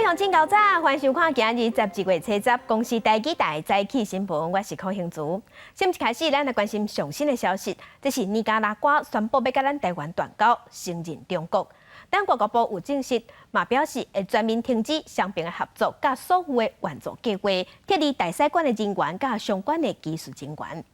鄉親猴早，歡迎收看今日12月七十公視台語台早起新聞，我是柯興竹。先一開始，咱來關心上新的消息，這是尼加拉瓜宣布欲佮咱台灣斷交，承認中國。咱外交部有證實，嘛表示會全面停止雙邊的合作，佮所有的援助計劃，撤離大使館的人員佮相關的技術人員。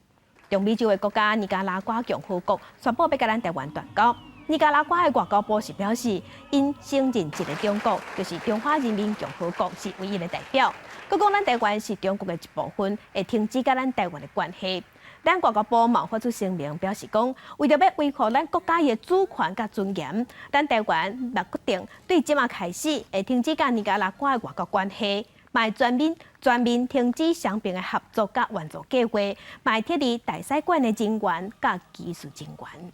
中美洲的國家尼加拉瓜共和國宣布欲佮咱台灣斷交。尼加拉瓜的外交部是表示，𪜶承認一个中國，就是中華人民共和國是唯一的代表。閣講咱台灣是中國的一部分，會停止佮咱台灣的關係。咱外交部嘛發出聲明，表示講，為著欲維護咱國家的主權佮尊嚴，咱台灣嘛決定對這馬開始會停止佮尼加拉瓜的外交關係，嘛會全面全面停止雙邊的合作佮援助計劃，嘛會撤離大使館的人員佮技術人員。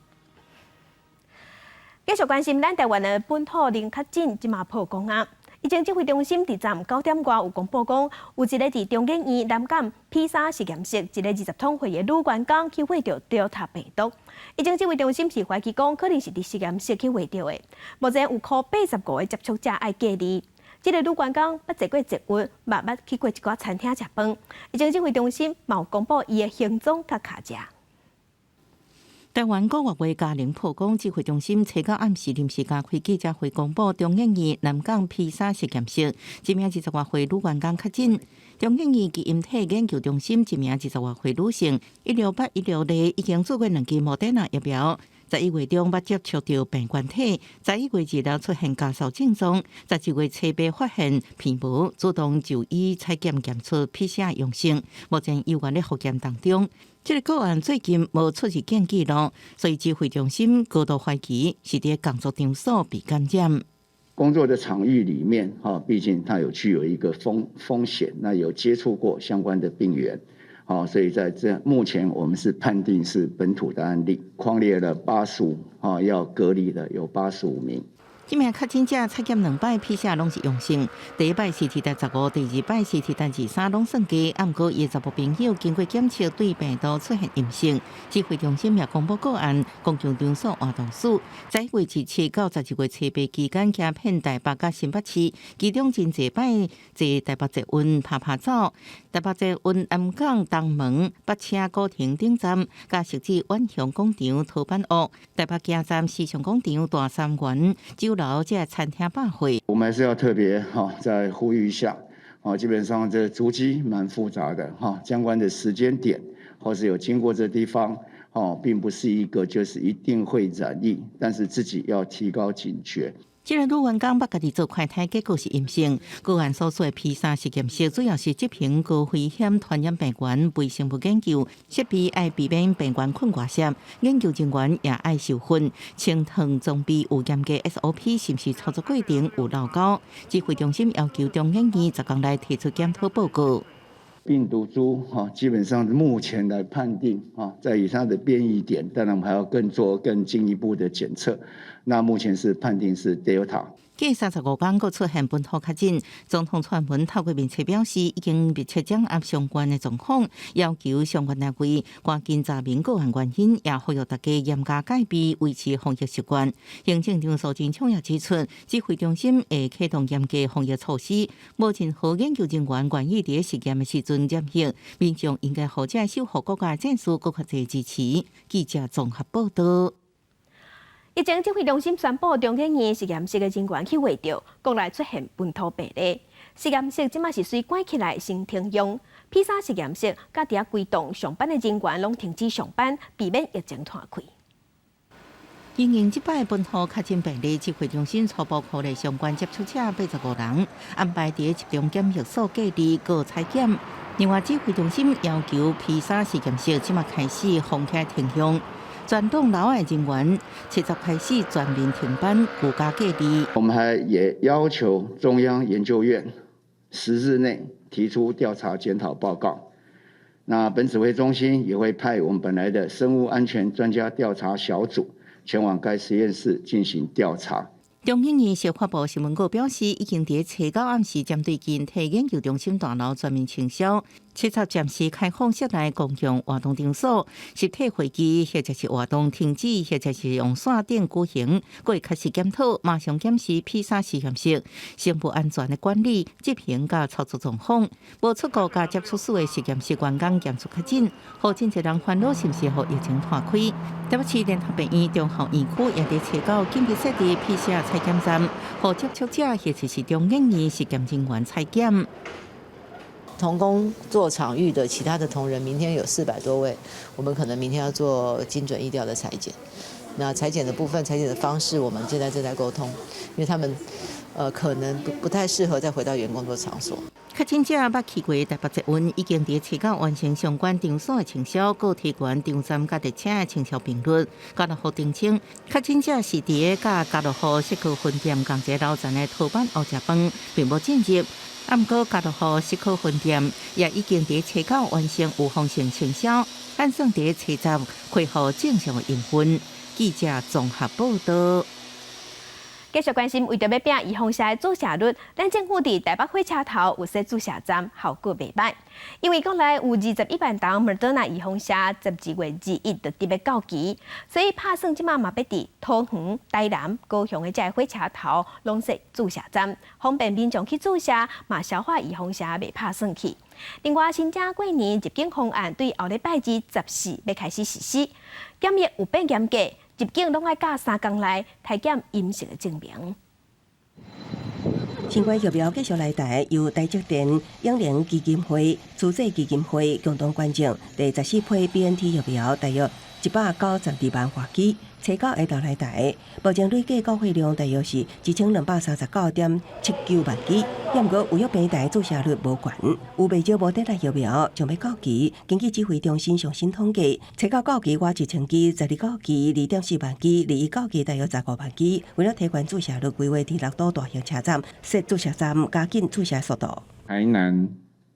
繼續關心咱台灣的本土零確診，這馬曝光啊！疫情指揮中心佇昨昏9點外有公布講，有一個佇中研院南港 PCR 實驗室，一个20通歲的女員工去驗著 Delta 病毒。疫情指揮中心是懷疑講，可能是佇實驗室去驗著的。目前有箍85個接觸者愛隔離。這个女員工捌坐過捷運，嘛捌去過一寡餐廳食飯。疫情指揮中心嘛有公布伊的行蹤佮跤跡。台灣國外話加零曝光指揮中心，初九暗時臨時加開記者會公布，中研院南港 PCR 實驗室一名20外歲女員工確診。中研院基因體研究中心一名20外歲女性，168、162已經注過兩劑莫德納疫苗。11月中捌接觸著病原體，11月2日出現咳嗽症狀，12月初八發現皮毛，主動就醫採檢檢出 PCR 陽性，目前猶原咧複檢當中。這个個案最近無出入境記錄，所以指揮中心高度懷疑是佇工作場所被感染。工作的場域裡面，哈，畢竟它有具有一個風險，那有接觸過相關的病源，好，所以在這目前我們是判定是本土的案例，匡列了八十五，哈，要隔離的有85名。這名確診者採檢兩擺 PCR 攏是陽性，第一擺是佇15，第二擺是佇23，攏算低。毋過伊查某朋友經過檢測對病毒出現陰性。指揮中心也公布個案，公共場所活動史，11月27到12月初八期間，行遍台北佮新北市，其中真濟擺坐台北捷運趴趴走，台北捷運南港東門北車古亭頂站，佮汐止遠雄廣場陶板屋，台北車站時尚廣場大三元酒樓這餐廳百貨。我們還是要特別哈，再呼籲一下，啊，基本上這足跡蠻複雜的哈，相關的時間點或是有經過這地方，哦，並不是一個就是一定會染疫，但是自己要提高警覺。這个女員工捌家己做快篩，結果是陰性。個案所屬的 PCR 實驗室主要是執行高危險傳染病源微生物研究，設備愛避免病原菌外泄，研究人員也愛受訓，清燙裝備有嚴格 SOP，是毋是操作過程有漏溝？指揮中心要求中研院10工內提出檢討報告。病毒株哈，基本上目前來判定啊，在以它的變異點，當然我們還要更做更進一步的檢測。那目前是判定是 Delta。過35工，閣出現本土確診，總統蔡英文透過面冊表示，已經密切掌握相關的狀況，要求相關單位趕緊查明個案原因，也呼籲大家嚴加戒備，維持防疫習慣。行政長蘇貞昌也指出，指揮中心會啟動嚴格防疫措施，無任何研究人員願意佇實驗的時陣染疫，民眾應該予這守護國家戰士閣較濟支持。記者綜合報道。疫情指揮中心宣布，中研院實驗室的人員去驗著，國內出現本土病例。實驗室這馬是隨關起來先停用，PCR 實驗室佮佇遐規棟上班的人員攏停止上班，避免疫情傳開。因應這擺本土確診病例，指揮中心初步考慮相關接觸者85人，安排佇集中檢疫所隔離閣採檢。另外，指揮中心要求 PCR 實驗室這馬開始封起停用。全棟樓的人員70開始全面停班，居家隔離。我們還也要求中央研究院10日內提出調查檢討報告。那本指揮中心也會派我們本來的生物安全專家調查小組前往該實驗室進行調查。中研院小發布新聞稿表示，已經佇初九暗時針對近體研究中心大樓全面清消，七十暫時開放室內公共活動場所、實體會議或者是活動停止，或者是用線頂舉行，閣會開始檢討，馬上檢視 PCR 實驗室生物安全的管理、執行佮操作狀況。無出國佮接觸史的實驗室員工檢出確診，予真濟人煩惱是毋是予疫情拖開？台北市聯合醫院中校院區也佇初九緊急設置 PCR 採檢站，予接觸者或者是中研院實驗人員採檢。同工作場域的其他的同仁，明天有400多位，我們可能明天要做精準疫調的採檢。那採檢的部分，採檢的方式，我們現在正在溝通，因為他們可能不太適合再回到原工作場所。確診者捌去過台北捷運，已經佇初九完成相關場所的清消，閣提懸場站佮列車的清消頻率。家樂福澄清，確診者是佇個佮家樂福西區分店仝一個樓層的頭班烏食飯，並無進入。啊，毋過家樂福西區分店也已經佇初九完成預防性清消，按算佇初十恢復正常的營運。記者綜合報道。繼續關心，為著欲拚預防射的注射率，咱政府佇台北火車頭有設注射站，效果袂䆀。因為國內有21萬筒莫德納預防射，12月21就得欲到期，所以拍算這馬嘛欲佇桃園、台南、高雄的這个火車頭攏設注射站，方便民眾去注射，嘛消化預防射袂拍算去。另外，新正過年入境方案對後禮拜二十四欲開始實施，檢疫有變嚴格。入境攏愛佮3工內體檢陰性的證明。新冠疫苗繼續來台，由台積電、永齡基金會、慈濟基金會共同捐贈第14批 BNT 疫苗，大約192萬外劑，初九下晝來台，目前累計購貨量大約是1239.79萬劑。毋過有約平台注射率無懸，有袂少莫德納疫苗將欲到期。根據指揮中心上新統計，初九到期外1000劑，12到期2.4萬劑，21到期大約15萬劑。為了提懸注射率，規劃佇六都大型車站設注射站，加緊注射速度。台南、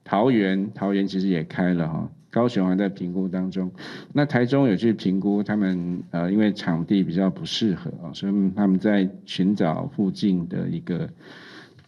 桃園，桃園其實也開了哈。高雄還在評估當中，那台中有去評估，他們因為場地比較不適合啊，所以他們在尋找附近的一個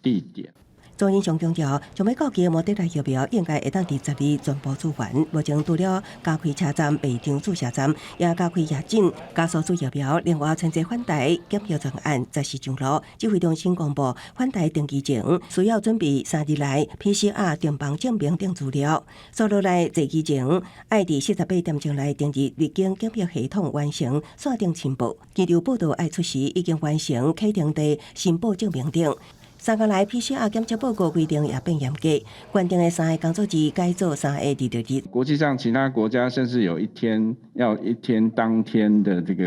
地點。莊人祥強調，將欲到期的莫德納疫苗應該會當佇12全部注完。目前除了加開車站、備場注射站，也加開夜診，加速注疫苗。另外，春節返台檢疫專案十四上路，指揮中心公布返台登機前需要準備3日內 PCR 訂房證明等資料。紲落來坐機前，愛佇48點鐘內登入入境檢疫系統完成線頂申報。機場報到愛出示已經完成啟程地申報證明等。3工內 PCR 檢測報告規定也變嚴格，規定的三個工作日改做3個26日。國際上其他國家甚至有一天要一天當天的這個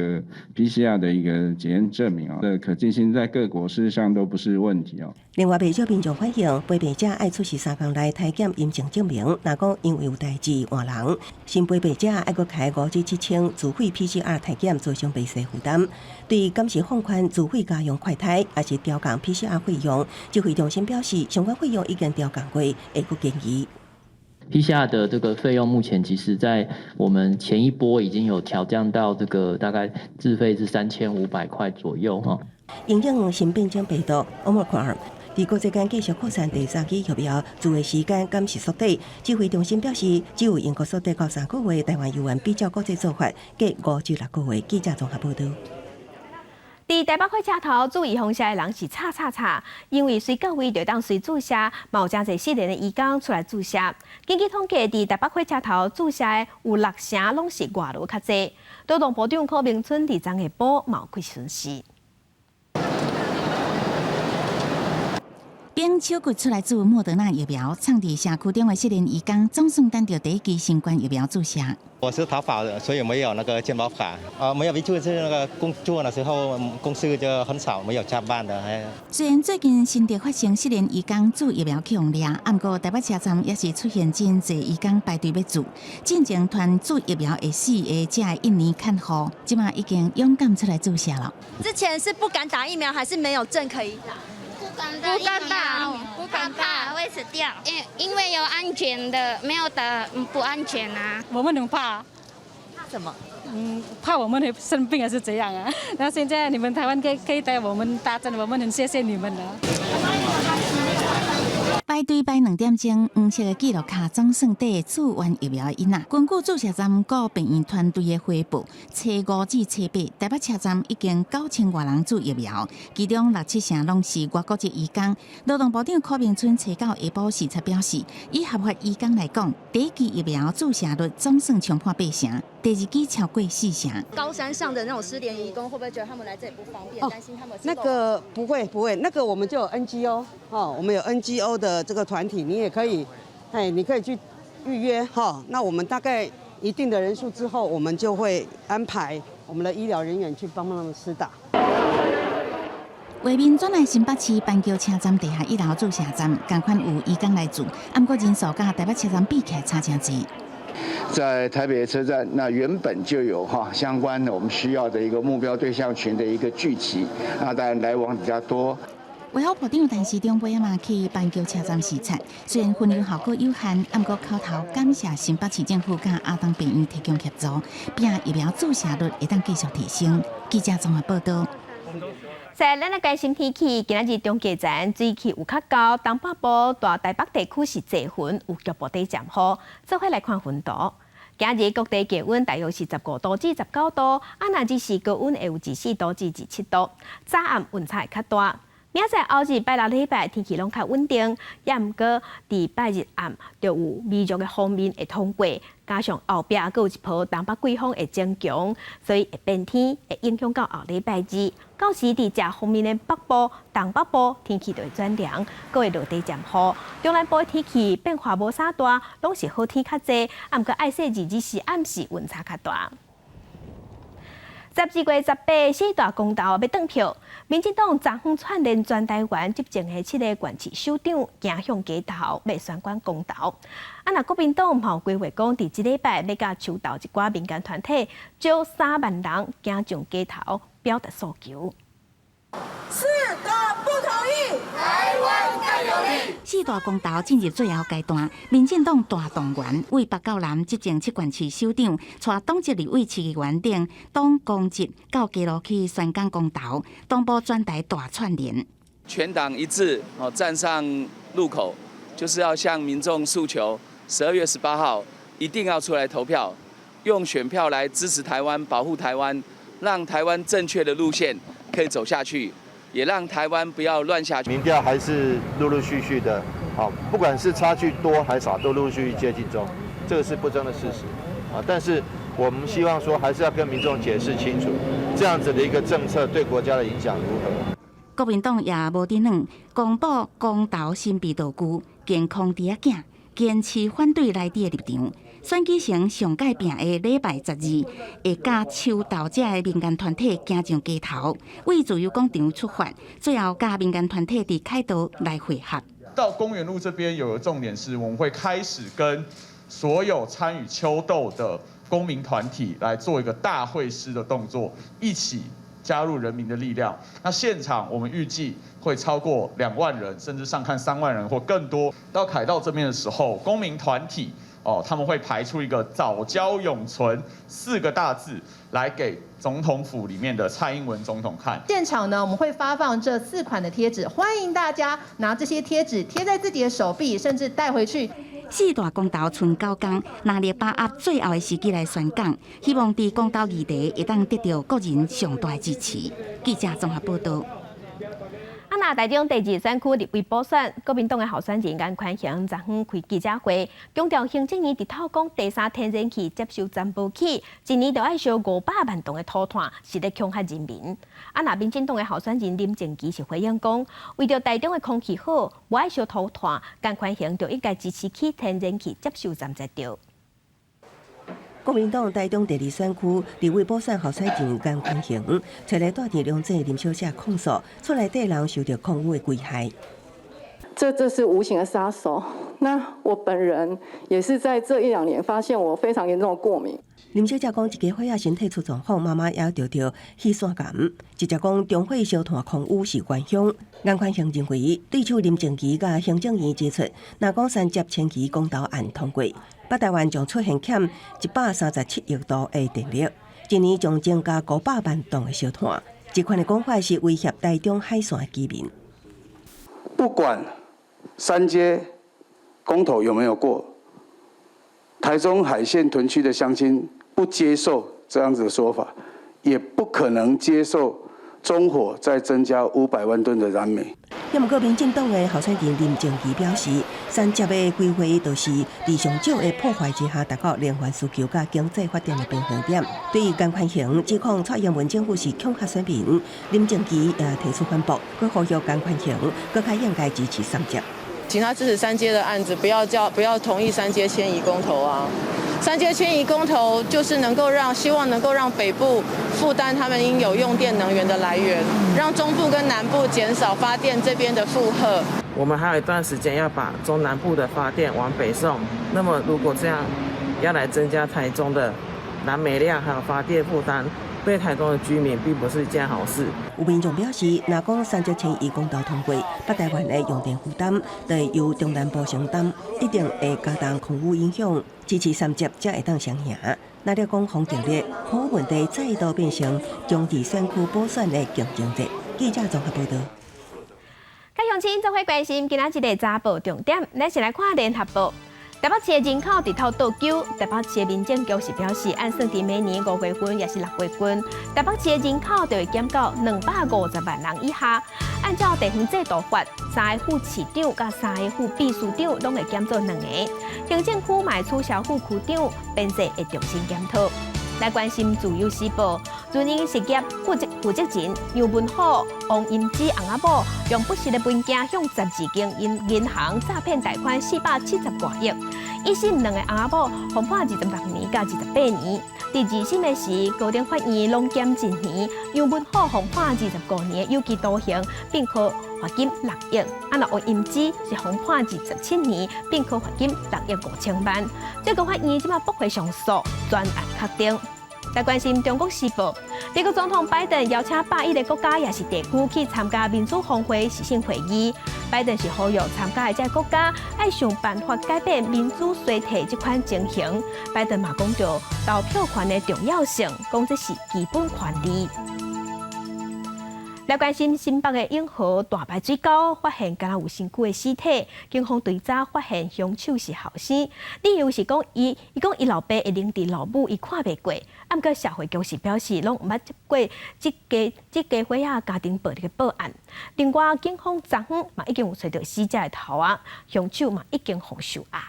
PCR 的一個檢驗證明啊，這可進行在各國事實上都不是問題哦。另外，袂少民眾反映，陪病者愛出示3工內體檢陰性證明，若講因為有代誌換人，新陪病者愛閣開5至7千自費 PCR 體檢，造成袂細負擔。對敢是放寬自費家用快篩，抑是調降 PCR 費用，指揮中心表示，相關費用已經調降過，會閣建議。 PCR 的這個費用目前其實在我們前一波已經有調降到這個大概自費是3500塊左右哈。因應新變種病毒 Omicron 佇國際間繼續擴散第三劑疫苗，注的時間敢是縮短。指揮中心表示，只有英國縮短到3個月，台灣猶原比照國際做法，隔5至6個月。記者綜合報導。佇台北火車頭注預防射的人是吵吵吵，因為隨到位就當隨注射，嘛有誠濟失聯的移工出來注射。根據統計，佇台北火車頭注射的有六成攏是外勞較濟。勞動部長柯明春佇昨下晡嘛有開巡視。反手骨出來注莫德納疫苗，藏佇社區中的失聯移工總算等著第一劑新冠疫苗注射。我是投保的，所以沒有那個健保卡。啊，沒有，就是那個工作的時候，公司就很少沒有加班的。雖然最近新竹發生失聯移工注疫苗去予掠，毋過台北車站也是出現真濟移工排隊欲注。進前傳注疫苗會死的這个印尼看護，這馬已經勇敢出來注射了。之前是不敢打疫苗，還是沒有證可以打？不敢打，不敢打，會死掉。因為有安全的，沒有打不安全啊。我們很怕。怕什麼？嗯，怕我們會生病還是怎樣啊？那現在你們台灣可以帶我們打針，我們很謝謝你們啦。排隊排2點鐘，黃色的記錄卡總算綴注完疫苗的囡仔。根據注射站佮病院團隊的回報，初五至初八，台北車站已經9000外人注疫苗，其中六七成攏是外國籍移工。勞動部長柯銘春初九下晡視察表示，以合法移工來講，第一劑疫苗注射率總算衝破八成，第二劑超過四成。高山上的那種失聯移工，會不會覺得他們來這裡不方便？擔心他們？那個不會不會，那個我們就有 NGO 哦，我們有 NGO 的這個團體，你也可以，哎，你可以去預約哈。那我們大概一定的人數之後，我們就會安排我們的醫療人員去幫他們施打。畫面轉來新北市板橋車站地下一樓注射站，仝款有移工來注，毋過人數佮台北車站比起來差誠濟。在台北車站，那原本就有哈相關的我們需要的一個目標對象群的一個聚集，那當然來往比較多。衛福部長陳時中尾仔嘛去板橋車站視察，雖然分流效果有限，毋過口頭感謝新北市政府佮阿東病院提供協助，拼疫苗注射率會當繼續提升。記者綜合報道。在咱來關心天氣，今仔日中繼站水氣有較高，東北部大台北地區是濟雲，有局部地陣雨。做伙來看雲圖。今日各地氣溫大約是15度至19度，啊，若只是高溫會有24度至27度。早暗溫差會較大。明仔載後日拜六禮拜天氣攏較穩定，也毋過佇拜日暗就有微弱的鋒面會通過，加上後壁閣有一波東北季風會增強，所以會變天，會影響到後禮拜二。到時佇這鋒面的北部、東北部天氣就會轉涼，閣會落地陣雨。中南部的天氣變化無啥大，攏是好天較濟，啊，毋過愛說日日是暗時溫差較大。12月18，四大公投欲轉票，民進黨昨昏串聯全台灣執政的七个縣市首長，行向街頭欲宣貫公投。啊，若國民黨嘛有規劃講，佇這禮拜欲佮樹豆一寡民間團體招3萬人行上街頭，表達訴求。四個不同意，台灣更有力。四大公投進入最後階段，民進黨大動員，為北到南執政七縣市首長，帶黨籍立委、市議員等黨公職到街路去宣講公投，東部全台大串聯。全黨一致哦，站上路口，就是要向民眾訴求，12月18號一定要出來投票，用選票來支持台灣，保護台灣，讓台灣正確的路線可以走下去。也讓台灣不要亂下去。民調還是陸陸續續的，好，不管是差距多還少，都陸陸續續接近中，這個是不爭的事實啊。但是我們希望說，還是要跟民眾解釋清楚，這樣子的一個政策對國家的影響如何。國民黨也無佇軟，公布公投新備道具，健康豬仔鏡，堅持反對來佇的立場。選舉成上蓋拚的禮拜十二，會佮樹豆這个民間團體行上街頭，為自由廣場出發，最後佮民間團體佇凱道來會合。到公園路這邊有個重點是，我們會開始跟所有參與秋鬥的公民團體來做一個大會師的動作，一起加入人民的力量。那現場我們預計會超過2萬人，甚至上看3萬人或更多。到凱道這邊的時候，公民團體哦，他們會排出一個“藻礁永存”四個大字，來給總統府裡面的蔡英文總統看。現場呢，我們會發放這四款的貼紙，歡迎大家拿這些貼紙貼在自己的手臂，甚至帶回去。四大公投賰九工，拿捏把握最後的時機來宣講，希望佇公投議題會當得到國人上大的支持。記者綜合報道。啊，若台中第二選區立委補選，國民黨的候選人顏寬恆昨昏開記者會，強調行政院佇透講第三天然氣接收站無起，一年就愛燒500萬噸的土炭，是咧恐嚇人民。啊，若民進黨的候選人林靜儀是回應講，為著台中的空氣好，無愛燒土炭，顏寬恆就應該支持起天然氣接收站才對。國民黨台中第二選區立委補選候選人顏寬恆，揣來住佇龍井林小姐控訴，厝內底人受著礦污的危害。這是無形的殺手。那我本人也是在這一兩年發現我非常嚴重的過敏。林小姐講，一家伙仔身體出狀況，媽媽也著著氣腺癌，直接講中火燒炭空污是元兇。顏寬恆認為，對手林靜儀佮行政院指出，若講三接前期公投案通過，北台灣將出現欠137億度的電力，一年將增加500萬噸的燒炭。這款的講法是威脅台中海線的居民。不管三接公投有沒有過，台中海線屯區的鄉親不接受這樣子的說法，也不可能接受中火再增加500萬噸的燃煤。也毋過，民進黨的候選人林靜儀表示，三接的規劃就是佇上少的破壞之下，達到能源需求佮經濟發展的平衡點。對於顏寬恆指控蔡英文政府是恐嚇選民，林靜儀也提出反駁，閣呼籲顏寬恆閣較應該支持三接。請他支持三接的案子，不要同意三接遷移公投啊！三接遷移公投就是能夠讓希望能夠讓北部負擔他們應有用電能源的來源，讓中部跟南部減少發電這邊的負荷。我們還有一段時間要把中南部的發電往北送，那麼如果這樣要來增加台中的燃煤量還有發電負擔，對台中的居民並不是一件好事。有民眾表示，若講三接遷移公投通過，北台灣的用電負擔就由中南部承擔，一定會加重空污影響。支持三接才會當雙贏。若咧講風電力，空污問題再度變成中二選區補選的競爭者。記者綜合報道。各鄉親做伙關心今仔日的早報重點，咱先來看聯合報。台北市的人口直透倒糾，台北市的民政局是表示，按算佇明年5月份，抑是6月份，台北市的人口就會減到250萬人以下。按照地方制度法，三个副市長佮三个副秘書長攏會減做兩個。行政區嘛會取消副區長，編制會重新檢討。來關心自由時報，仁英實業負責人楊文虎、王英芝翁仔某，用不實的文件向12間銀行詐騙貸款470外億。一審兩個翁仔某，予判26年佮28年。佇二審的時，高等法院攏減一年，楊文虎予判25年有期徒刑，並科罰金6億。啊，若王英芝是予判27年，並科罰金6億5千萬。最高法院這馬駁回上訴，全案確定。來關心中國時報，美國總統拜登邀請110個國家抑是地區去參加民主峰會視訊會議。拜登是呼籲參加的這個國家愛想辦法改變民主衰退這款情形。拜登嘛講著投票權的重要性，講這是基本權利。來關心新北的永和大排水溝發現敢若有身軀的屍體，警方追查發現兇手是後生，理由是講伊講伊老爸會認佇老母，伊看袂過。啊，毋過社會局是表示攏毋捌接過這家伙仔家庭暴力的報案。另外，警方昨昏嘛已經有揣著死者的頭仔，兇手嘛已經予收押。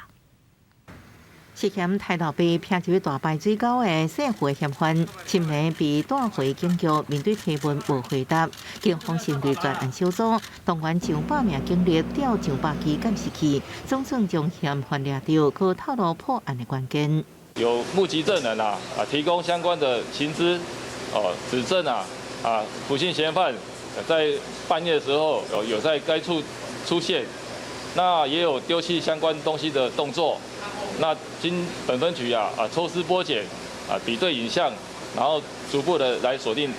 涉嫌刣老爸拚入大排水溝的姓胡的嫌犯，尋日被帶回警局，面對提問無回答。警方成立專案小組，動員上百名警力調上百支監視器，總算將嫌犯掠著，可透露破案的關鍵。有目擊證人啊，提供相關的情資，哦，指證啊，胡姓嫌犯在半夜的時候有在該處出現，那也有丟棄相關東西的動作。那經本分局抽絲剝繭比對影像，然後逐步的來鎖定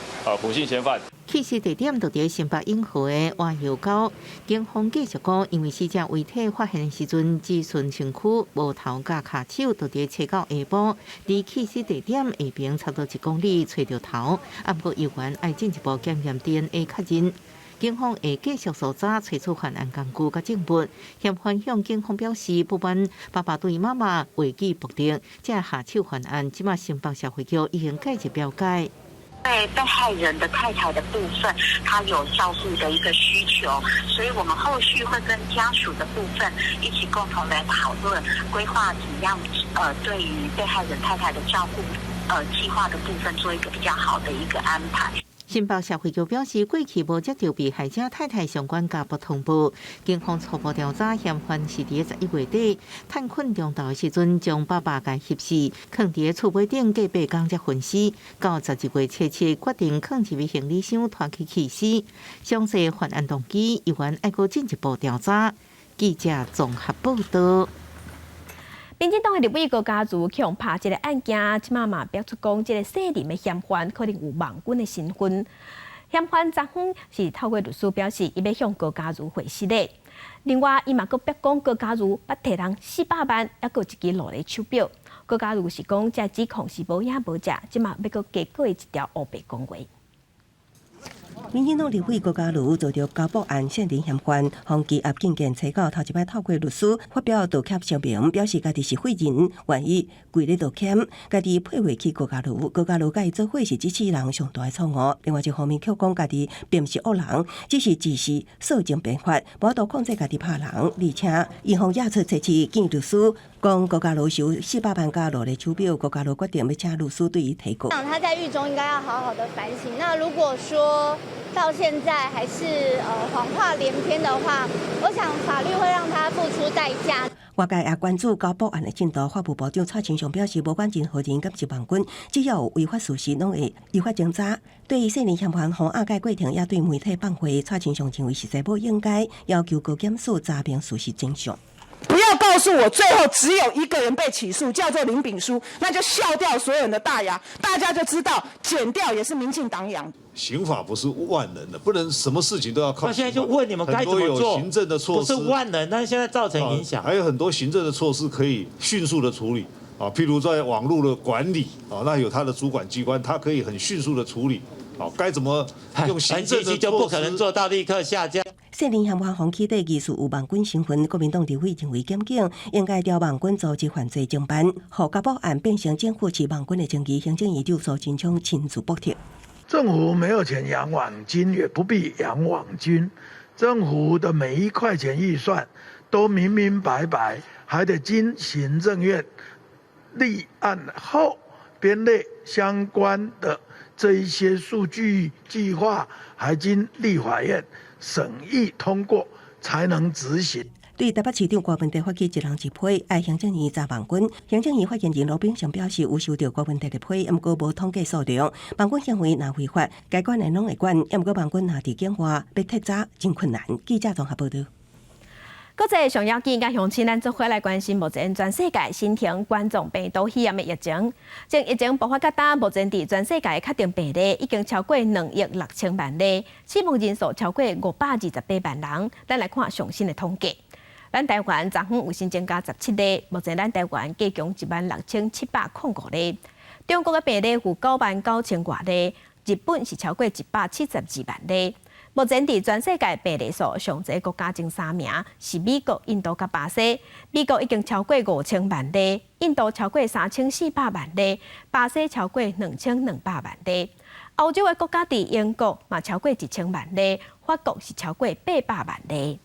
胡姓嫌犯。棄屍地點就佇新北永和的挖油溝，警方繼續講，因為死者遺體發現的時陣只剩身軀，無頭佮跤手，就佇初九下晡，離棄屍地點下爿差不多1公里，揣著頭，啊，毋過猶原愛進一步檢驗 DNA 確認。警方會繼續搜查，揣出犯案工具佮證物。嫌犯向警方表示，不滿爸爸對媽媽違紀暴力，才下手犯案。這馬新北社會局已經介入調解。對被害人的太太的部分，他有照顧的一個需求，所以我們後續會跟家屬的部分一起共同來討論規劃，怎樣對於被害人太太的照顧計劃的部分做一個比較好的一個安排。新北社會局表示，過去無接著被害者太太相關家暴通報，警方初步調查，嫌犯是佇11月底趁睏中晝的時陣，將爸爸共翕死，囥佇厝尾頂過8工才焚屍。到12月7日，決定囥入行李箱拖去棄屍。詳細犯案動機，猶原愛閣進一步調查。記者綜合報道。民進黨的立委高嘉瑜予拍這个案件，這馬嘛表出講，這个姓林的嫌犯可能有網軍的身份。嫌犯昨昏是透過律師表示，伊欲向高嘉瑜回失禮。另外，伊嘛閣逼講高嘉瑜捌提人四百萬，猶閣一支勞力手錶。高嘉瑜是講，這指控是無影無跡，這馬欲閣加告伊一條烏白講話。民進黨立委高嘉瑜遭著交保案現行嫌犯，予羈押禁見初九頭一擺透過律師發表道歉聲明，表示家己是廢人，願意跪咧道歉，家己配袂起高嘉瑜，高嘉瑜佮伊做伙是這世人上大的錯誤。另外一方面，卻講家己並毋是惡人，只是自視色情變法，無法度控制家己拍人，而且伊予押出初次見律師，講高嘉瑜收四百萬佮勞力手錶，高嘉瑜決定欲請律師對伊提告。他在獄中應該要好好的反省。那如果說到現在還是謊話連篇的話，我想法律會讓他付出代價。外界也關注交保案的進度，法務部長蔡清祥表示，無管任何人敢是網軍，只要有違法事實，攏會依法偵查。對於涉嫌嫌犯予押解過程，也對媒體放話，蔡清祥認為實在無應該要求高檢署查明事實真相。不要告訴我最後只有一個人被起訴，叫做林炳書，那就笑掉所有人的大牙，大家就知道檢調也是民進黨養。刑法不是萬能的，不能什麼事情都要靠。那現在就問你們該怎麼做？行政的措施不是萬能，但是現在造成影響。還有很多行政的措施可以迅速的處理啊，譬如在網絡的管理啊，那有他的主管機關，他可以很迅速的處理。好，該怎麼用行政的就不可能做到立刻下架。涉嫌嫌犯予起底疑似有網軍成分，國民黨立委認為檢警應該調網軍組織犯罪偵辦，予交保案變成政府飼網軍的爭議。行政院長蘇貞昌親自駁斥。政府沒有錢養網軍，也不必養網軍。政府的每一塊錢預算都明明白白，還得經行政院立案後編列相關的這一些數據計劃，還經立法院審議通過，才能執行。對台北市長柯文哲發起一人一批，愛行政院查網軍。行政院發言人羅秉成表示，有收到柯文哲的批，毋過無統計數量。網軍行為若違法，該管的攏會管，毋過網軍若佇境外欲徹查真困難。記者綜合報導。國際上要緊，佮鄉親咱做伙來關心目前全世界新型冠狀病毒肺炎的疫情。從疫情爆發到今，目前佇全世界確診病例已經超過2億6千萬例，死亡人數超過528萬人。咱來看上新的統計。咱台灣昨昏有新增加17例，目前咱台灣計共16,705例。中國的病例有9萬9千外例，日本是超過172萬例。目前佇全世界病例數上濟國家前三名是美國、印度佮巴西。美國已經超過5000萬例，印度超過3400萬例，巴西超過2200萬例。歐洲的國家佇英國嘛超過1000萬例，法國是超過800萬例。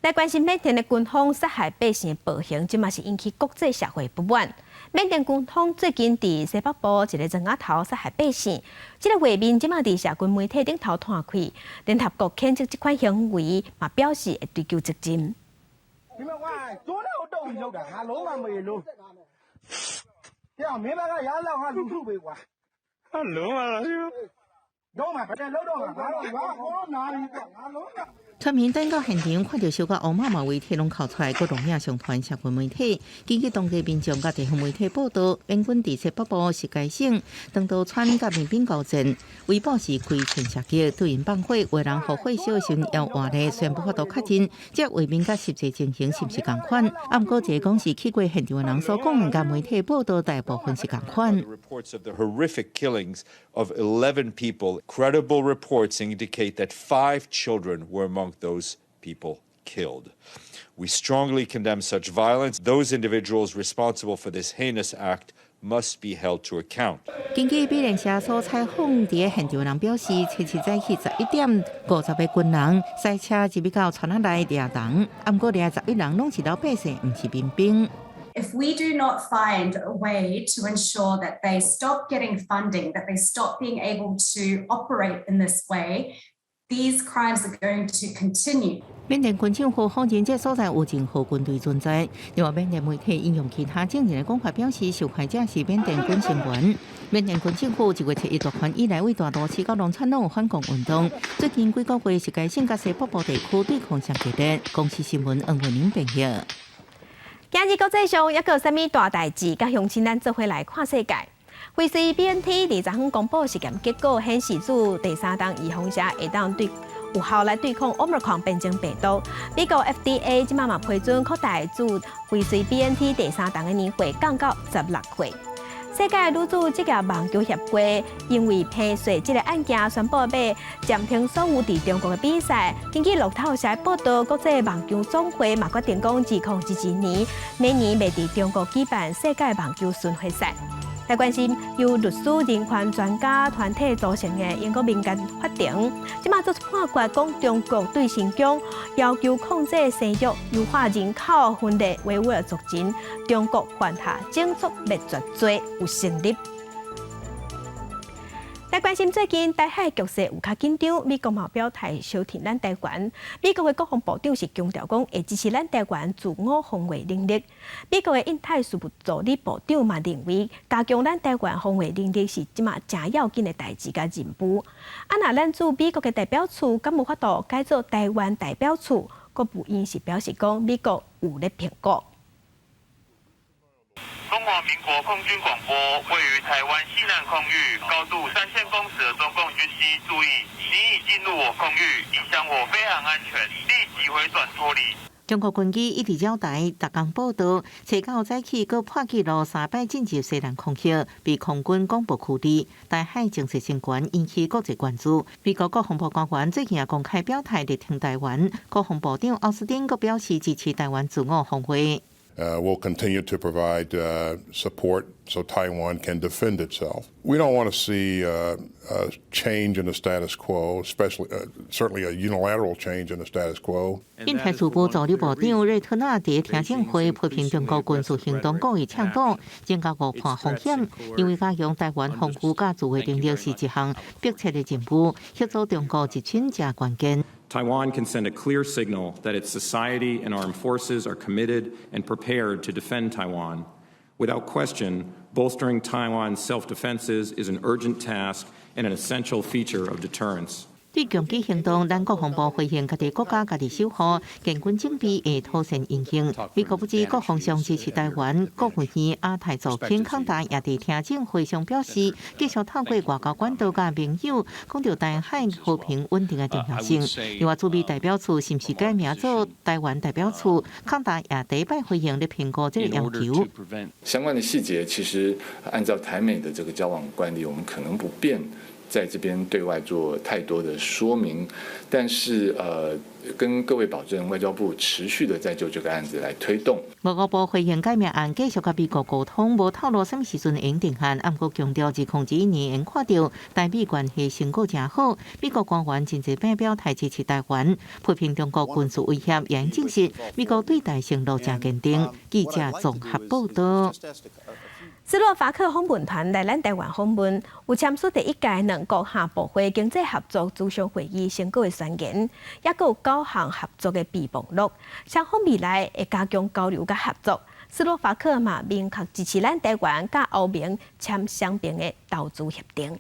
來關心緬甸的軍方殺害百姓的暴行，這馬是引起國際社會不滿。緬甸軍方最近佇西北部一個庄仔頭殺害百姓，這個畫面這馬佇社群媒體頂頭傳開。聯合國譴責這款行為，嘛表示會追究責任。村民等到現場，看著燒甲烏毛毛，遺體攏哭出來，閣錄影上傳社群媒體。根據當地民眾佮地方媒體報道，緬軍佇西北部實該省長道村佮民兵交戰，圍捕時開槍射擊，對𪜶放火，有人予火燒時猶活咧，雖然無法度確認這畫面佮實際情形是毋是仝款。啊，毋過這個講是去過現場的人所講，佮媒體報道大部分是仝款。 Reports of the horrific killings of 11 people. Credible reports indicate that five children were among those people killed. We strongly condemn such violence. Those individuals responsible for this heinous act must be held to account. 根據美聯社所採訪佇現場的人表示，初七早起11點50個軍人駛車入去到村仔內掠人，啊，毋過掠11人攏是老百姓，毋是民兵。 If we do not find a way to ensure that they stop getting funding, that they stop being able to operate in this way, these crimes are going to continue. 緬甸軍政府否認這所在有任何軍隊存在。另外，緬甸媒體引用其他證人的講法表示，受害者是緬甸軍成員。緬甸軍政府1月7日奪權以來，對大都市佮農村攏有反共運動。最近幾個月是該省佮西北部地區對抗上激烈。公視新聞黃慧玲編譯。今日國際上猶閣有啥物大代誌？佮鄉親咱做伙來看世界。輝瑞 BNT 佇昨昏公布實驗結果顯示，注第三針預防射會當對有效來對抗 Omicron 變種病毒。美國 FDA 這擺嘛批准擴大注輝瑞 BNT 第三針的年歲降到16歲。世界女子職業網球協會因為騙稅這个案件，宣布欲暫停所有佇中國的比賽。根據路透社報道，國際網球總會嘛決定講，2022年明年袂佇中國舉辦世界網球巡迴賽。來關心由律師、人權專家團體組成的英國民間法庭，這擺做出判決，講中國對新疆要求控制生育、優化人口分類維吾爾族群，中國犯下種族滅絕罪有成立。來關心最近台海局勢有較緊張，美國嘛表態相挺咱台灣。美國的國防部長是強調講會支持咱台灣自我防衛能力。美國的印太事務助理部長嘛認為，加強咱台灣防衛能力是這馬誠要緊的代誌佮任務。啊，若咱駐美國的代表處敢有法度改做台灣代表處？國務院是表示講，美國有咧評估。中華民國空軍廣播，位於台灣西南空域，高度3000公尺的中共軍機，注意，你已進入我空域，影響我飛航安全，立即回轉脫離。中國軍機一直繞台，逐工報道，初九早起閣破紀錄三擺進入西南空域，被空軍廣播處理。台海情勢升懸，引起國際關注。美國國防部官員最近也公開表態力挺台灣，國防部長奧斯汀閣表示支持台灣自我防衛。 We'll continue to provide support so Taiwan can defend itself. We don't want to see a change in the status quo, especially certainly a unilateral change in the status quo. 印太事務助理部長瑞特納佇聽證會批評中國軍事行動故意策動，增加誤判風險，認為加強台灣防禦佮自衛能力是一項迫切的任務，協助中國入侵誠關鍵。 Taiwan can send a clear signal that its society and armed forces are committed and prepared to defend Taiwan. Without question, bolstering Taiwan's self-defenses is an urgent task and an essential feature of deterrence. 對強擊行動，咱國防部回應家己國家家己守護，建軍準備會妥善應用。美國不止國防上支持台灣，國務院亞太助卿康達也佇聽證會上表示，繼續透過外交管道佮盟友講著台海和平穩定的重要性。另外，駐美代表處是毋是改名做台灣代表處？康達也第一擺回應咧評估這个要求。相關的細節其實按照台美的這個交往慣例，我們可能不便在這邊對外做太多的說明，但是跟各位保證，外交部持續的在就這個案子來推動。外交部回應改名案，繼續佮美國溝通，無透露啥物時陣會定案。毋過強調，2021年看著台美關係成果誠好，美國官員真濟擺表態支持台灣，批評中國軍事威脅，也證實美國對台承諾誠堅定。記者綜合報道。斯洛伐克訪問團來咱台灣訪問，有簽署第一屆兩國跨部會經濟合作諮商會議成果的宣言，抑閣有九項合作的備忘錄，雙方未來會加強交流佮合作。斯洛伐克嘛明確支持咱台灣佮歐盟簽雙邊的投資協定。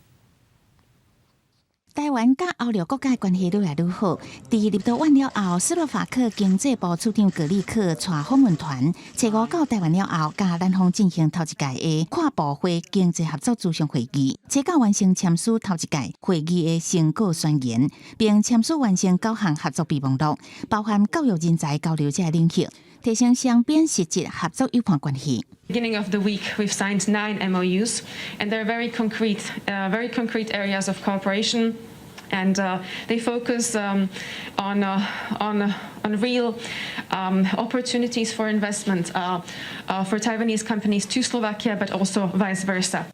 台灣佮歐陸國家關係愈來愈好。佇立陶宛了後，斯洛伐克經濟部次長格里克帶訪問團，初五到台灣了後，佮咱方進行頭一屆的跨部會經濟合作諮商會議，初九完成簽署頭一屆會議的成果宣言，並簽署完成九項合作備忘錄，包含教育人才交流這个領域，提升雙邊實質合作夥伴關係。 Beginning of the week, we've signed nine MOUs, and they're very concrete areas of cooperation. And they focus on real opportunities for investment for Taiwanese companies to Slovakia, but also vice versa.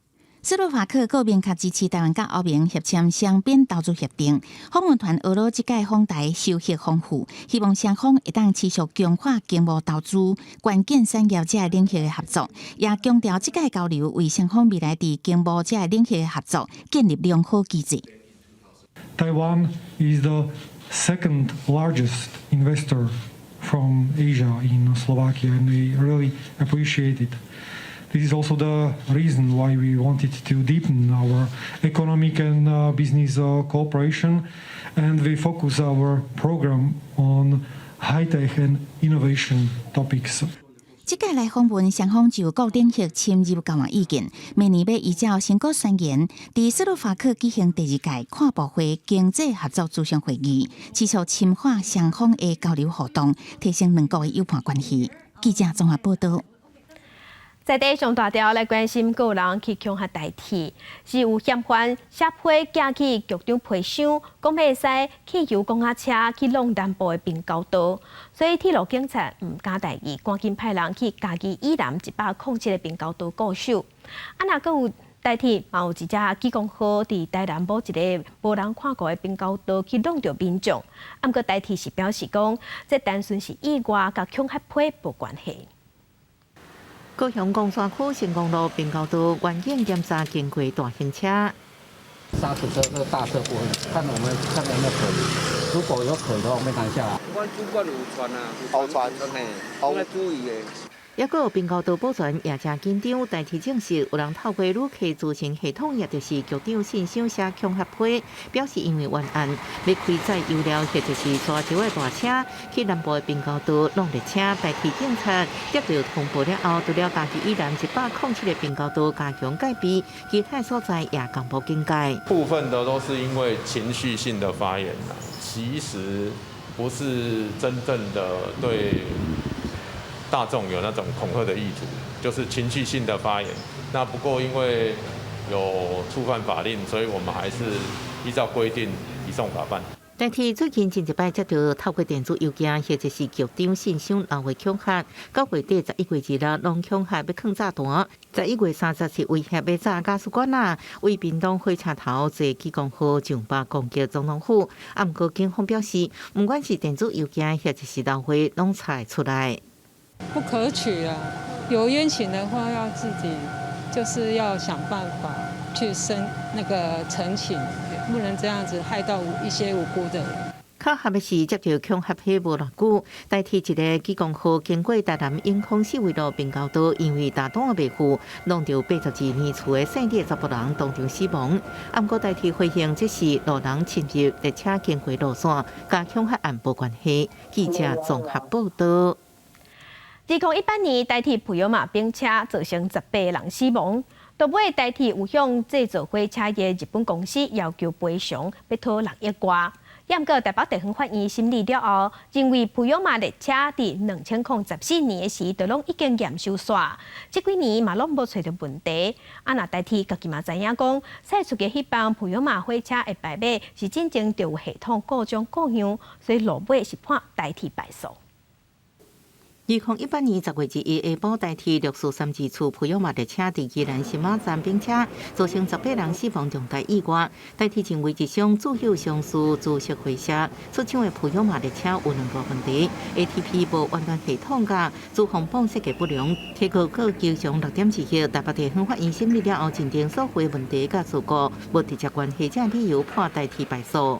斯洛伐克閣明確支持台灣佮歐盟協簽雙邊投資協定。訪問團呵咾這屆訪台收穫豐富，希望雙方會當持續強化經貿投資、關鍵產業這个領域的合作，也強調這屆交流為雙方未來佇經貿這个領域的合作建立良好機制。 Taiwan is the second largest investor from Asia in Slovakia, and we really appreciate it. This is also the reason why we wanted to deepen our economic and business cooperation, and we focus our program on high tech and innovation topics. 這屆來訪問，雙方就各領域深入交換意見。明年欲依照成果宣言，佇斯洛伐克舉行第二屆跨部會經濟合作諮商會議，持續深化雙方的交流互動，提升兩國的友伴關係。記者綜合報道。在地上大條來關心，閣有人去恐嚇台鐵，是有嫌犯寫批寄去局長皮箱，講會使汽油公仔車去挵南部的平交道，所以鐵路警察毋敢大意，趕緊派人去嘉義以南107的平交道固守。啊，若閣有台鐵嘛有一隻機動號佇台南某一个無人看顧的平交道去挵著民眾，啊，毋過台鐵是表示講，這單純是意外，佮恐嚇批無關係。高雄岡山區成功路平交道，遠景檢查經過大型車。砂土車、這個大車不會，看我們看有沒有可疑。如果有可疑的話，我們攔下來。阮主管有傳啊，有傳，嘿，應該注意的。抑閣有平交道保全也誠緊張，台鐵證實有人透過旅客資訊系統，也就是局長信箱寫恐嚇批，表示因為冤案，欲開載油料或者是沙石的大車去南部的平交道挵列車。台鐵警察接到通報了後，除了嘉義以南107的平交道加強戒備，其他所在也同步警戒。部分的都是因為情緒性的發言啦，其實不是真正的對大眾有那種恐嚇的意圖，就是情緒性的發言。那不過因為有觸犯法令，所以我們還是依照規定移送法辦。台鐵最近真濟擺接到透過電子郵件或者是局長信箱留話恐嚇，9月底11月26攏恐嚇欲囥炸彈，11月30是威脅欲炸家私館仔，為屏東火車頭坐機動號上百攻擊總統府。啊，毋過警方表示，毋管是電子郵件或者是留話，攏查會出來。不可取啊！有冤情的話，要自己就是要想辦法去申那個澄清，不能這樣子害到一些無辜的人。巧合的是，接著恐嚇批無偌久，台鐵一个機動號經過台南永康四維路平交道，因為炸彈袂赴，挵著82年次的細膩查埔人當場死亡。啊，毋過台鐵回應，這是路人侵入列車經過路線，佮恐嚇案無關係。記者綜合報道。2018年，台鐵普悠瑪冰車造成18人死亡，到尾台鐵有向製造火車的日本公司要求賠償，欲討6億外。毋過台北地方法院審理了後，認為普悠瑪列車佇2014年的時，就攏已經驗收煞，這幾年嘛攏無揣著問題。啊，若台鐵家己嘛知影講，駛出的彼班普悠瑪火車的牌碼是進前就有系統故障故樣，所以落尾是判台鐵敗訴。2018年10月21下晡，台鐵6432次普悠瑪列車佇宜蘭新馬站冰車，造成十八人死亡重大意外。台鐵認為這宗自有商事株式會社出廠的普悠瑪列車有兩個問題：ATP 無遠端系統佮主風泵設計不良，提告閣求償6.2億。台北地方法院審理了後，認定所有問題佮事故無直接關係，這理由判台鐵敗訴。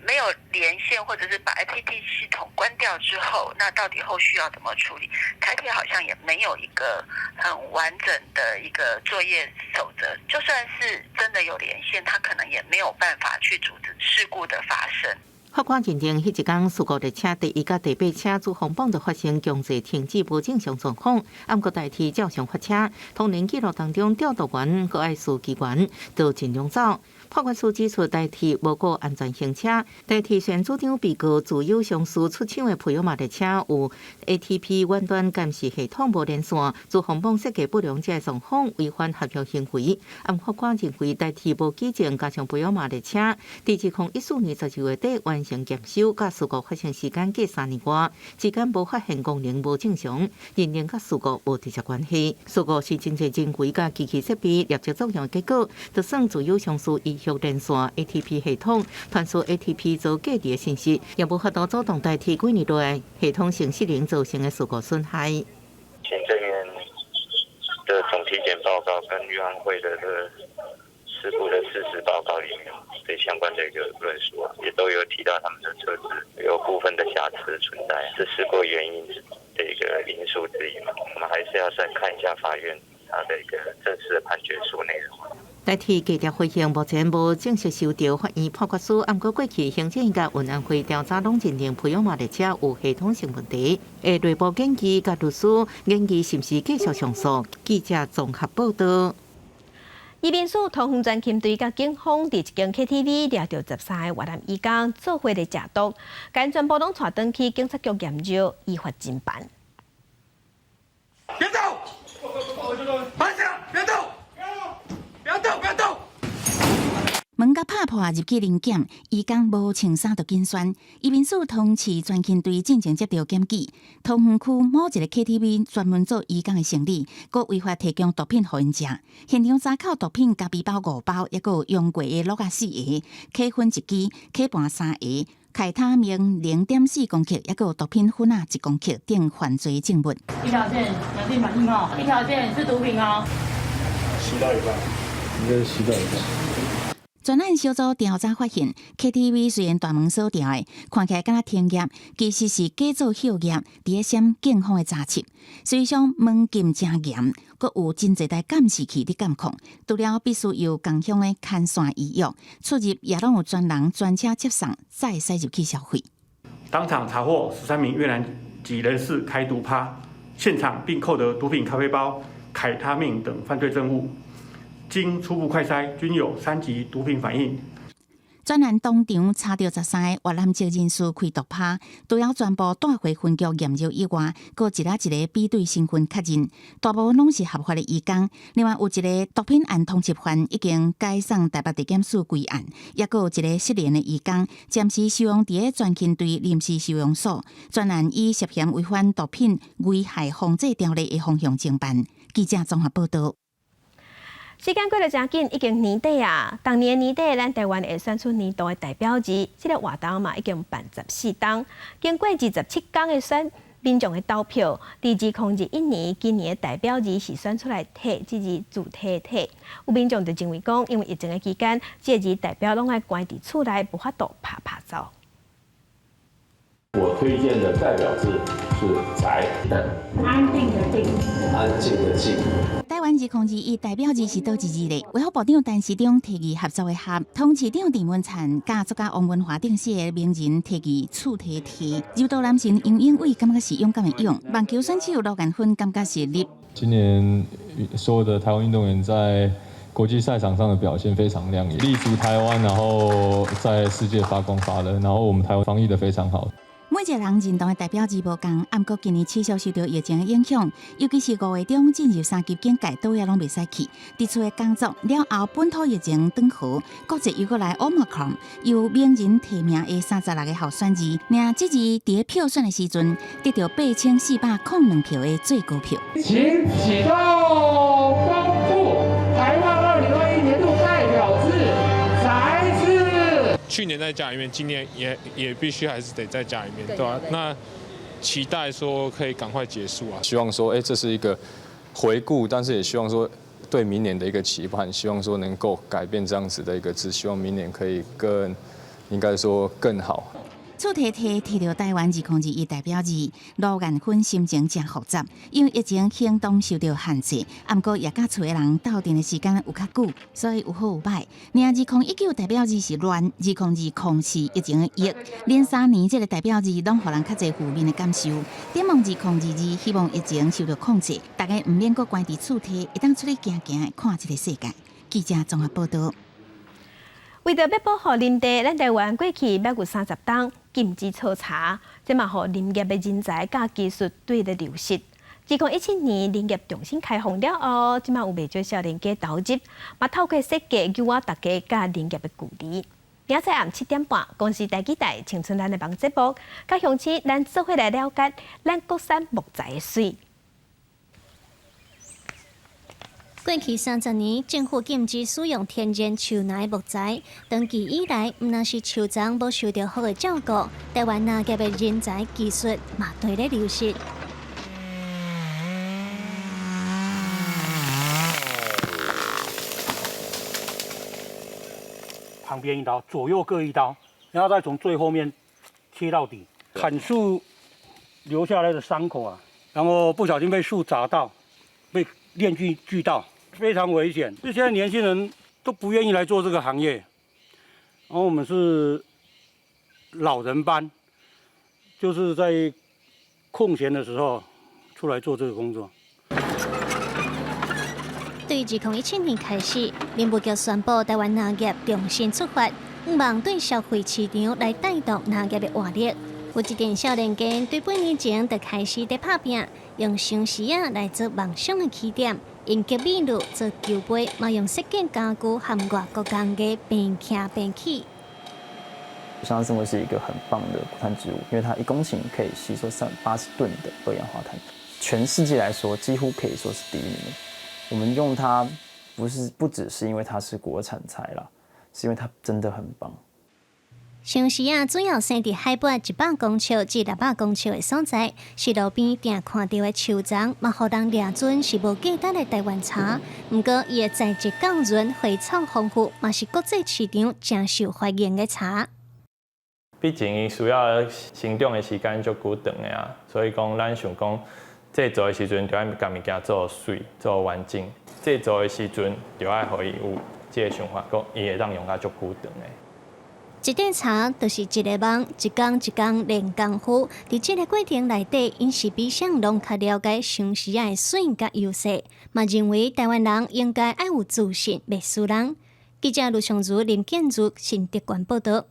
沒有連線，或者是把 APP 系統關掉之後，那到底後續要怎麼處理？台鐵好像也沒有一個很完整的一個作業守則。就算是真的有連線，它可能也沒有辦法去阻止事故的發生。法官認定，彼一工事故列車第一佮第八車主風泵就發生強制停止無正常狀況，毋過台鐵照常發車，通聯記錄當中調度員閣愛司機員都盡量走。判決書指出，台鐵無顧安全行車，台鐵雖然主張被告自有商事出廠的普悠瑪列車有 ATP 遠端監視系統無連線，主風泵設計不良這個狀況違反合約行為。毋法官認為台鐵無舉證，加上普悠瑪列車佇2014年12月底完成驗收，佮事故發生時間隔3年外，之間無發現功能無正常，認定佮事故無直接關係。事故是真濟人為佮機器設備協作作用的結果，就算自有商事醫學連線 ATP 系統傳輸 ATP 做隔離的信息，也無法度阻擋台鐵幾年來系統性失靈造成的事故損害。行政院的總體檢報告跟運安會的這個事故的事實報告裡面，對相關的一個論述啊，也都有提到他們的車子有部分的瑕疵存在，是事故原因的一個因素之一嘛。我們還是要再看一下法院他的一個正式的判決書內容。台鐵低調回應，目前無正式收到法院判決書。毋過過去行政院佮運安會調查攏認定培養馬列車有系統性問題，會內部建議佮律師研議是毋是繼續上訴。記者綜合報道。移民署桃園專勤隊佮警方佇一間 KTV 掠著13個越南移工做伙咧食毒，共𪜶全部攏帶轉去警察局驗藥，依法偵辦。別動！慢點，別動！不要動！不要動！門共拍破入去臨檢，移工無穿衫就緊爊。移民署桃園市專勤隊進前接著檢舉，桃園區某一个 KTV 專門做移工的生意，閣違法提供毒品予𪜶食。現場查扣毒品咖啡包五包，抑閣有用過的橐仔四个，可粉一支，可盤三个，開他命0.4公克，抑閣有毒品粉仔1公克等犯罪證物。一條線，兩性反應哦，一條線是毒品哦。吸到一半，應該是吸到一半。專案小組調查發現，KTV 雖然大門鎖牢的，看起來敢若停業，其實是假做歇業，佇咧閃警方的查緝。實際上門禁誠嚴，閣有真濟台監視器佇監控。除了必須由共享的牽線預約，出入也攏有專人專車接送，才會使入去消費。當場查獲13名越南籍人士開毒趴，現場並扣得毒品咖啡包、凱他命等犯罪證物。經初步快篩，均有三級毒品反應。專案當場查著13个越南籍人士開毒趴，除了全部帶回分局驗藥以外，閣一个一个比對身份確認，大部分攏是合法的移工。另外有一个毒品案通緝犯已經解送台北地檢署歸案，抑閣有一个失聯的移工，暫時收容佇咧專勤隊臨時收容所。專案以涉嫌違反毒品危害防制條例的方向偵辦。記者綜合報道。時間過得誠緊，已經年底啊！逐年年底，咱台灣會選出年度的代表字，這个活動嘛已經辦14冬。經過27工的選民眾的投票，佇2021年，今年的代表字是選出來“體”這字字體體。有民眾就認為講，因為疫情的期間，這个字代表攏愛關佇厝內，無法度拍拍照。我推薦的代表字是宅，安定的定，安靜的靜。台灣2021代表字是佗一字咧？衛福部長陳時中提議合作的合，統市長鄭文燦、佮作家王文華等四个名人提議字體體。柔道男神楊勇緯感覺是勇敢的勇，網球選手盧彥芬感覺是力。今年所有的台灣運動員在國際賽場上的表現非常亮眼，立足台灣，然後在世界發光發熱，然後我們台灣防疫得非常好。每一个人認同的代表字無仝，毋過今年持續受著疫情的影響，尤其是5月中進入三級警戒，佗位攏袂使去。佇厝的工作了後，本土疫情轉好，國際又閣來 Omicron，由名人提名的36个候選字，領這字佇咧票選的時陣，得著8402票的最高票。請啟動公布台灣2021年度代表字宅字。去年在家裡面，今年也必須還是得在家裡面，對吧？那期待說可以趕快結束啊！希望說，哎，這是一個回顧，但是也希望說對明年的一個期盼，希望說能夠改變這樣子的一個字，希望明年可以更，應該說更好。字體體提著台灣2021代表字，盧彥芬心情誠複雜，因為疫情行動受著限制，毋過也佮厝的人鬥陣的時間有較久，所以有好有歹。爾2019代表字是亂，2020是疫情的疫，連3年這个代表字攏予人較濟負面的感受。展望2022，希望疫情受著控制，大家毋免閣關佇厝內，會當出去行行，看這个世界。記者綜合報道。為著欲保護林地，咱台灣過去猶有30冬禁止採茶，這嘛予林業的人才佮技術對咧流失。2017年林業重新開放了後，這馬有袂少少年家投入，嘛透過設計糾倚大家佮林業的距離。明仔載暗7點半，公視台語台青春咱的網節目，佮鄉親咱做伙來了解咱國產木材的媠。過去30年，政府禁止使用天然樹林木材。長期以來，毋但是樹叢無受著好的照顧，台灣林業的人才技術嘛佇咧流失。旁邊一刀，左右各一刀，然後再從最後面切到底。砍樹留下來的傷口啊，然後不小心被樹砸到，被鏈鋸鋸到，非常危險。這些年輕人都不願意來做這個行業。然後我們是老人班，就是在空閒的時候出來做這個工作。對2017年開始，林務局宣布臺灣林業重新出發，向望對消費市場來帶動林業的活力。有一陣少年家對8年前就開始佇拍拚，用相思仔來做夢想的起點，用玉米露做球杯，嘛用設計家具和外國工藝並徛並起。相思木是一個很棒的固碳植物，因為它1公頃可以吸收380噸的二氧化碳，全世界來說幾乎可以說是第一名。我們用它不是不只是因為它是國產材啦，是因為它真的很棒。相思仔主要生佇海拔100公尺至600公尺的所在，是路邊定看著的樹叢，嘛予人掠準是無價值的台灣茶。毋過伊的材質夠潤，花草豐富，嘛是國際市場誠受歡迎的茶。畢竟伊需要成長的時間足久長的啊，所以講咱想講製作的時陣就愛共物件做媠、做完整。製作的時陣就愛予伊有這个想法，講伊會當用甲足久長的。一塊茶就是一个夢，一工一工練功夫。佇這个過程內底，𪜶是比啥人攏較了解相思仔的媠佮優勢，嘛認為臺灣人應該愛有自信，袂輸人。記者盧尚如、林建如新竹縣報導。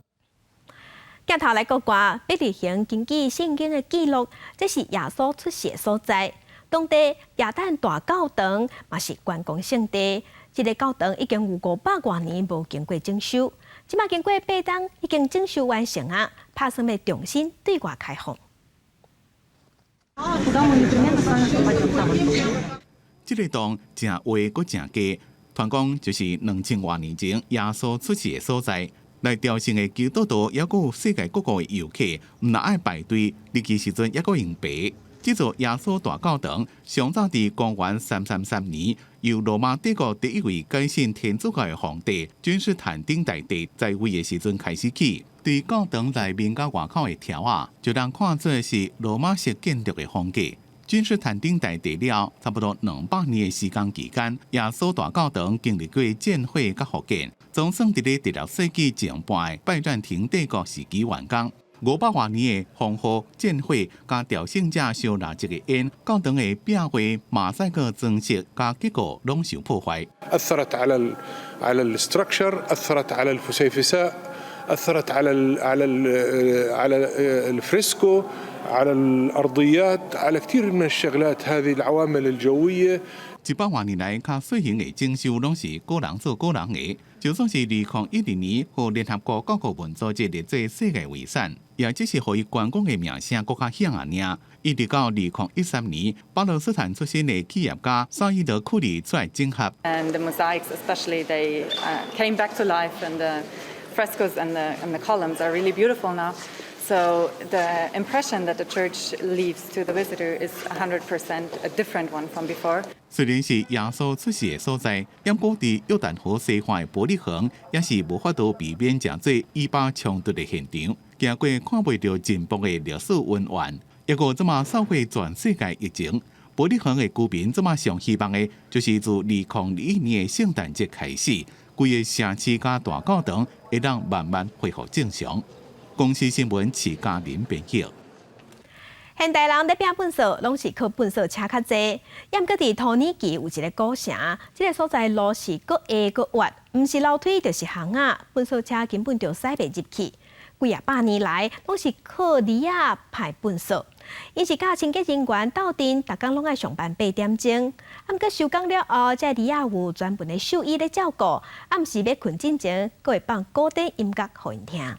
鏡頭來國外，伯利恆根據聖經的記錄，這是耶穌出世的所在。當地耶誕大教堂嘛是觀光勝地。這个教堂已經有500外年無經過整修，這馬經過8冬已經整修完成啊，拍算欲重新對外開放。這个洞誠歪閣誠低，傳講就是2000外年前耶穌出世的所在。來朝聖的基督徒，抑閣有世界各國的遊客，毋但愛排隊，入去時陣抑閣用爬。這座耶穌大教堂上早佇公元333年，由羅馬帝國第一位改信天主教的皇帝君士坦丁大帝在位的時陣開始起。對教堂內面佮外口的柱仔，就通看做是羅馬式建築的風格。君士坦丁大帝了後，差不多200年的時間期間，耶穌大教堂經歷過戰火佮復建，總算佇咧16世紀前半的拜占庭帝國時期完工。500外年的風雨、戰火，佮朝聖者燒蠟燭的煙，教堂的壁畫、馬賽克裝飾佮結構攏受破壞。 أثرت على ال structure، أثرت على الفسيفساء، أثرت على الفريسكو، على الأرضيات، على كثير من الشغلات هذه العوامل الجوية。 100外年來，較細型的整修攏是個人做個人的。就算是2012年，予聯合國教科文組織列做世界遺產，也只是予伊觀光的名聲閣較響爾爾。一直到2013年，巴勒斯坦出身的企業家薩伊德庫里出來整合。 And the mosaics, especially, they came back to life, and the frescoes and the columns are really beautiful now. So the impression that the church leaves to the visitor is 100% a different one from before. 雖然是耶穌出世的所在，毋過佇約旦河西岸的伯利恆，也是無法度避免成做以巴衝突的現場。行過看袂著進步的歷史淵源，抑閣這馬掃過全世界疫情，伯利恆的居民這馬上希望的，就是自2021年的聖誕節開始，規个城市佮大教堂會當慢慢恢復正常。公視新聞徐嘉玲編譯。現代人咧拚糞埽，攏是靠糞埽車較濟。毋過佇土耳其有一个古城，這个所在路是閣下閣挖，毋是樓梯就是巷仔，糞埽車根本就駛袂入去。幾仔百年來，攏是靠驢仔排糞埽。𪜶是佮清潔人員鬥陣，逐工攏愛上班8點鐘。啊，毋過收工了後，這驢仔有專門的獸醫咧照顧，暗時欲睏進前，閣會放古典音樂予𪜶聽。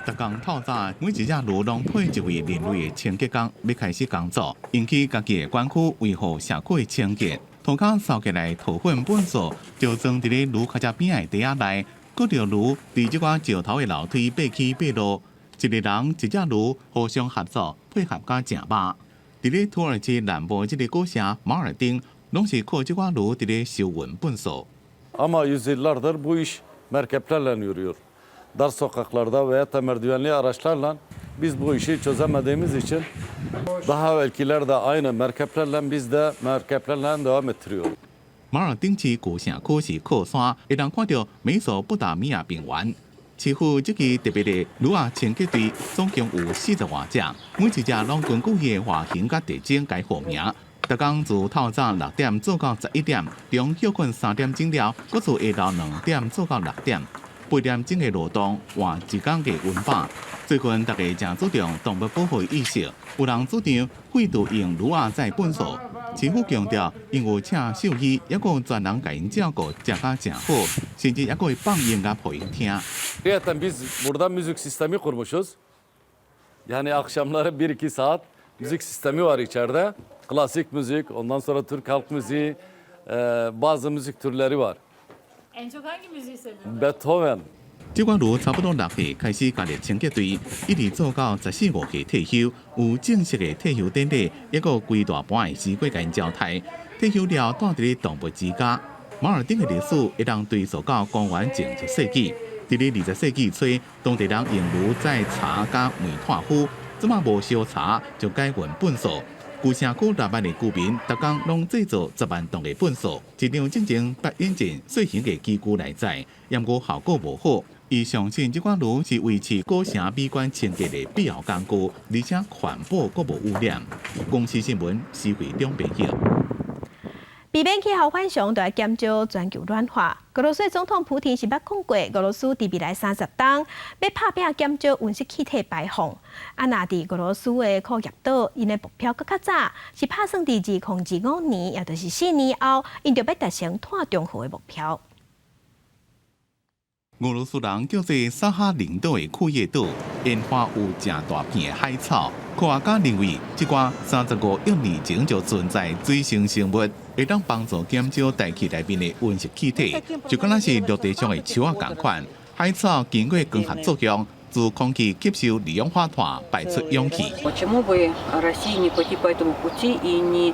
逐工透早，每一隻驢攏配一位人類的清潔工，欲開始工作，引起家己的管區維護社區的清潔。塗跤掃起來塗糞糞埽，就裝佇咧驢跤隻邊的袋仔內，閣著驢佇這寡石頭的樓梯爬起爬落，一个人一隻驢互相合作，配合甲誠密。佇咧土耳其南部這个古城馬爾丁，攏是靠這寡驢佇咧收運糞埽。 Ama yüzyıllardır bu iş merkeplerle yürüyor. Dar sokaklarda veya da merdivenli araçlarla biz bu işi çözemediğimiz için daha evvelkiler de aynı merkeplerle biz de merkeplerle devam ettiriyoruz. 馬爾丁市舊城區是靠山，會當看著美索不達米亞平原。市府這支特別的驢仔清潔隊總共有40外隻，每一隻攏根據伊的外形佮特徵共號名。逐工自透早6點做到11點，中歇睏3點鐘了，閣自下晝2點做到6點。8點鐘的勞動換一工的溫飽。最近大家誠注重動物保護意識，有人主張廢除用驢仔載糞掃。市府強調，𪜶有請獸醫，抑閣有專人共𪜶照顧，食甲誠好，甚至抑閣會放音樂予𪜶聽。 Zaten biz burada müzik sistemi kurmuşuz. Yani akşamları 1-2 saat müzik sistemi var içeride. Klasik müzik, ondan sonra Türk halk müziği, bazı müzik türleri var. En çok hangi müziği seviyorsun? Beethoven. 這寡驢差不多6歲開始加入清潔隊，一直做到14、5歲退休，有正式的退休典禮，抑閣有規大盤的西瓜共𪜶招待。退休了，蹛佇咧動物之家。馬爾丁的歷史會當追溯到公元前1世紀。佇咧20世紀初，當地人用驢載柴佮煤炭灰，這馬無燒柴就改運糞掃。舊城區6萬的居民，逐工攏製造10萬噸的糞掃。市長進前捌引進細型的機具來載，毋過效果無好。伊相信這款驢是維持古城美觀清潔的必要工具，而且環保閣無污染。公視新聞施惠中編譯。避免氣候反常，就愛減少全球暖化。俄羅斯總統普廷是捌講過，俄羅斯佇未來30冬欲拍拚減少溫室氣體排放。啊，若佇俄羅斯的庫頁島，𪜶的目標閣較早，是拍算佇2025年，也就是4年後，𪜶就欲達成碳中和的目標。俄羅斯人叫做薩哈林島的庫頁島，沿海有誠大片的海草。科學家認為，這寡35億年前就存在水生生物，會當幫助減少大氣內面的溫室氣體，就敢若是陸地上的樹仔仝款。海草經過光合作用，自空氣吸收二氧化碳，排出氧氣。 Почему бы России не пойти по этому пути и не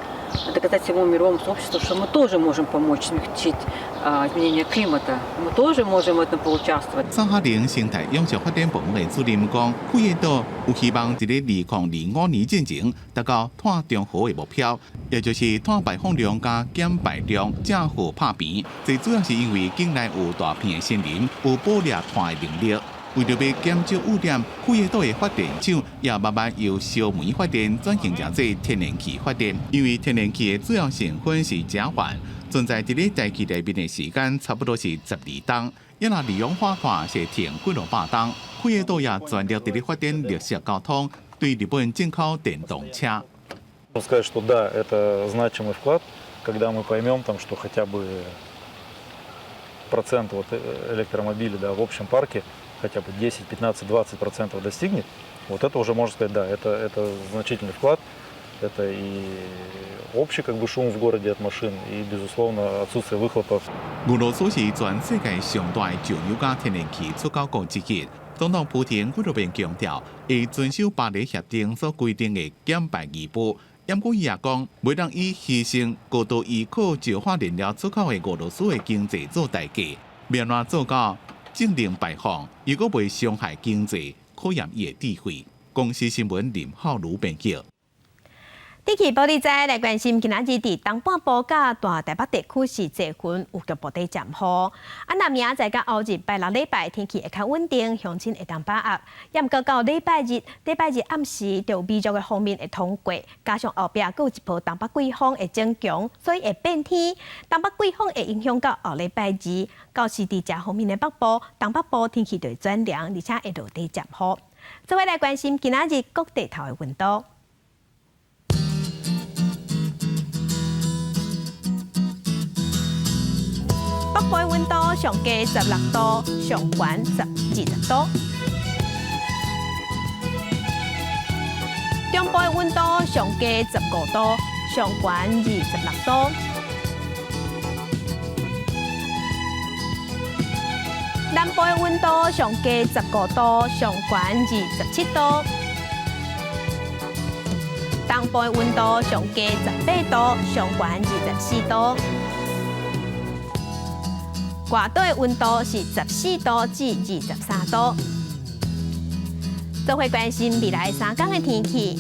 доказать всему мировому сообществу, что мы тоже можем помочь смягчить изменение климата, мы тоже можем в этом поучаствовать. 薩哈林生態永續發展部門的主任講，庫頁島有希望佇咧2025年進前達到碳中和的目標，也就是碳排放量佮減排量正好拍平。最主要是因為境內有大片的森林，有捕掠碳的能力。為著欲減少污染，庫頁島的發電廠也慢慢由燒煤發電轉型成做天然氣發電。因為天然氣的主要成分是甲烷，存在佇咧大氣內面的時間差不多是12冬，抑若二氧化碳是停幾落百冬。庫頁島也全力佇咧發展綠色交通，對日本進口電動車。 Можно сказать, что да, это значимый вклад, когда мы поймем, там, что хотя бы процент вот электромобилей, да, в общем парке хотя бы 10, 15, 20% достигнет, вот это уже можно сказать, да, это значительный вклад, это и общий как бы шум в городе от машин, и, безусловно, отсутствие выхлопов. 俄羅斯是全世界上大的石油佮天然氣出口國之一。總統普廷幾落遍強調，會遵守巴黎協定所規定的減排義務。毋過伊也講，袂當以犧牲過度依靠石化燃料出口的俄羅斯的經濟做代價，欲按怎做到淨零排放，又閣袂傷害經濟，考驗伊的智慧。公視新聞林浩如編輯。天氣報你知來關心，今仔日佇東半部佮大台北地區是濟雲有局部短暫雨。啊，若明仔載佮後日拜六禮拜天氣會較穩定，鄉親會當把握。也毋過到禮拜日，禮拜日暗時就有微弱的鋒面會通過，加上後壁閣有一波東北季風會增強，所以會變天。東北季風會影響到後禮拜二，到時佇遮鋒面的北部、東北部天氣就會轉涼，而且會落短暫雨。做伙來關心今仔日各地頭的溫度。北部溫度上低16度，上懸20度。中部溫度上低15度，上懸26度。南部溫度上低15度，上懸27度。東部溫度上低18度，上懸24度。外島的溫度是14度至23度。做伙關心未來3工的天氣。